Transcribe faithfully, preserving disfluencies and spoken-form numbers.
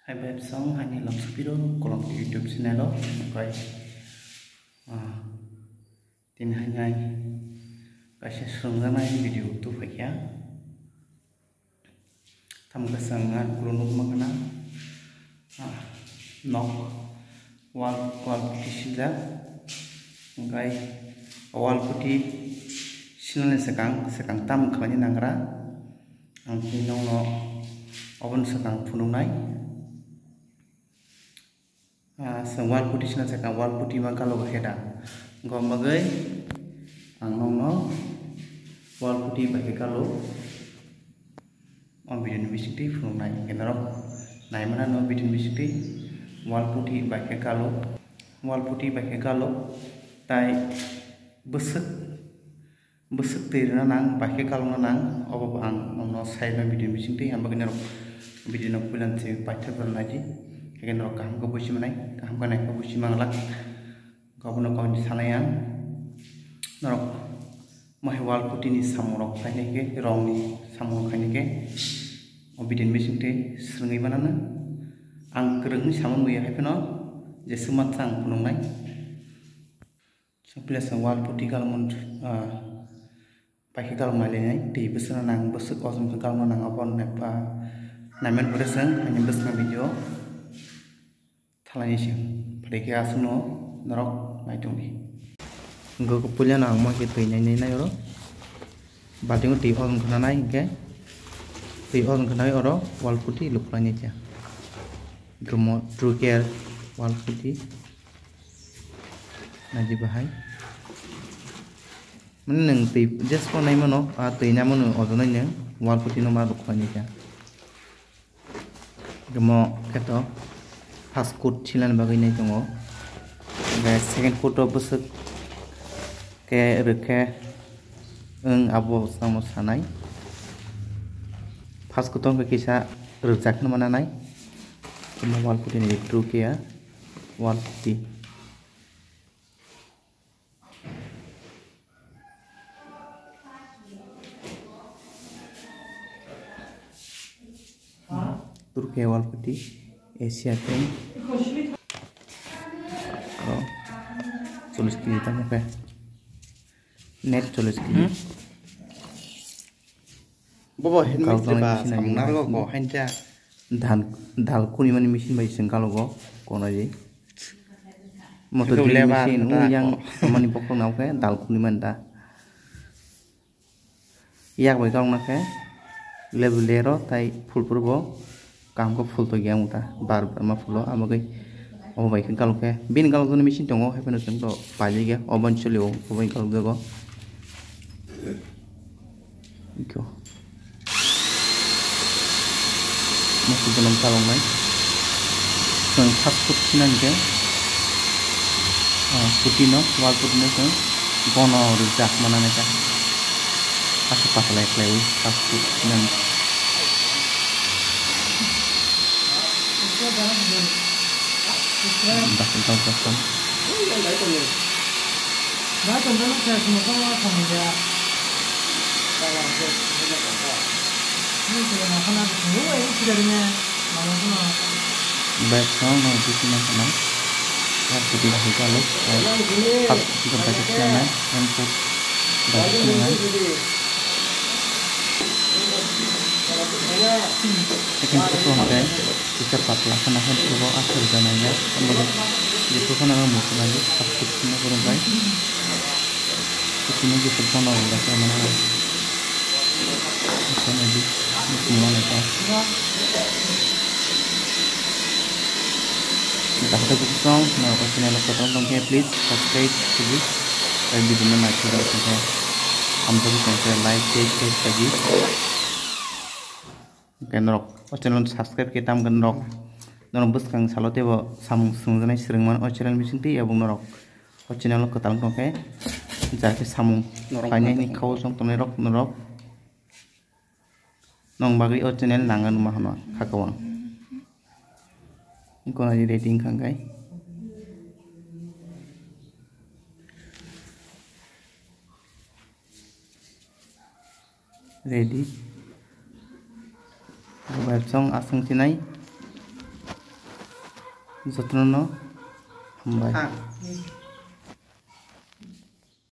Hai bai bwsang haini lamsapiro kolom YouTube channel o, okai, ah, tini hainai kaisa swrwngjaknai video tubui kha. Tamo khe chwng ang ulo nukma khna, ah, nok wall, wall puthi swijak, hwnkhe wall puthi sinani swkang, swkang tamo khlaina nangra, ang tini nokno oboni swkang phunuknai. Ah, chwng wall puthi sina sakha, wall puthi ma kalo khe da. Gom bagwi ang nokno wall puthi bai khe kalo. O video ni bisingtwi phunuknai hwnkhe norok naimano no video ni bisingtwi wall puthi bai khe kalo. Wall puthi bai khe kalo. Tai bwswk Bwswk twi rwna nang, bai khe kalokna nang, obo bo ang nokno sai rwna video bisingtwi, ang bagwi norok video no puila se paithak rwna naidi, haikhe norok kaham khe buji manai, kaham khe nai khe buji manglak, obono kok sanai ang. Norok mohai wall puthi ni samung rok khainai khe, rong ni samung rok khainai khe, o video ni bisingtwi swrwngwi manana. Ang kwrwngni samung nukya hai phano, jeswk mansa ang phunuknai. Chwng pila chwng wall puthi galmung, ah, pai khe galmung nai lainai, twi bwswkno nang, bwswk ojom khe galmung nang, abo nai pa, naiman pore chwng ani bwswkno video thalani se. Phaikhe aswkno norok nai tongdi. Hwnkhe puilano ang ma khe twi nai nai nai oro. Baltingo twi ojom khna nai hwnkhe, twi ojom khna nai oro wall puthi lukhlai nai khe. Hwnkhe mo True Care wall puthi. Naidi bahai. Mane nwng twi jespo naimano, a twi naimano ojonai nwng wall puthi no ma rwkhlai nai kha. Omo khe to first coat sinani bagwi nai tongo. Hwnkhe second coat o bwswk khe rwkhe wng abo chwngno sanai. First coat o hwnkhe kisa rwjak hinwi mananai. Omo wall puthi ni True Care wall puthi. True Care wall puthi, Asia paint. Aro chollish kg tamo khe. Net chollish kg. Hmm? Bobo head mistri ba samung narwgo ko haincha. Dal, dal kuni mani machine bai chwng kalogo konai. Motor drilling machine u yang samani bokhok nao khe dal kuni mani da. Yak bai kalokna khe lebu lero tai phul phuru bo kaham khe phul tongya wngta bar bar ma phulo abagwi obo bai khe kalok khe bini kalokjani machine tongo hai phano chwng to paijak ya obo ni soli o obo ni kalokjago. Ikho. Moso bonom chaloknai. Chwng fast food sinani khe, ah, scooty no, wall scooty no chwng bono rwjak manani khe. Aswk pasalai khlaiwi fast food sinani. Baksa jang baksa. Bag song no bisingo kheno. Yang putih hai kalau. Hap kita kita na. Yang put. Bag song na. Second photo hwnkhe kisa patla kheno hwnkhe bo aswk jana ya. Tamo je photo no muchung nai, subscribe kheno borok bai. Kisa no kisa bono rwjak ya mano. Kisa no di muchung mano ta. Dakta kusong na channel kotor tongkhe please subscribe khedi. Tei video no naithok tongkhe hamjagwi tongkhe like tei share khedi. Hwnkhe norok o channel subscribe khe tam hwnkhe norok, norok bwskang salo teibo samung swngjaknai swrwngmani o channel bisingtwi abo norok o channel o kwtal wngkha khe ja khe samung norok painani kha o chwng tongnai rok norok nong bagwi o channel nang numa hwnwi kha kwbang. Gona di ready wngkha khe. Ready. Bai song aswng sinai. Jotono hambai.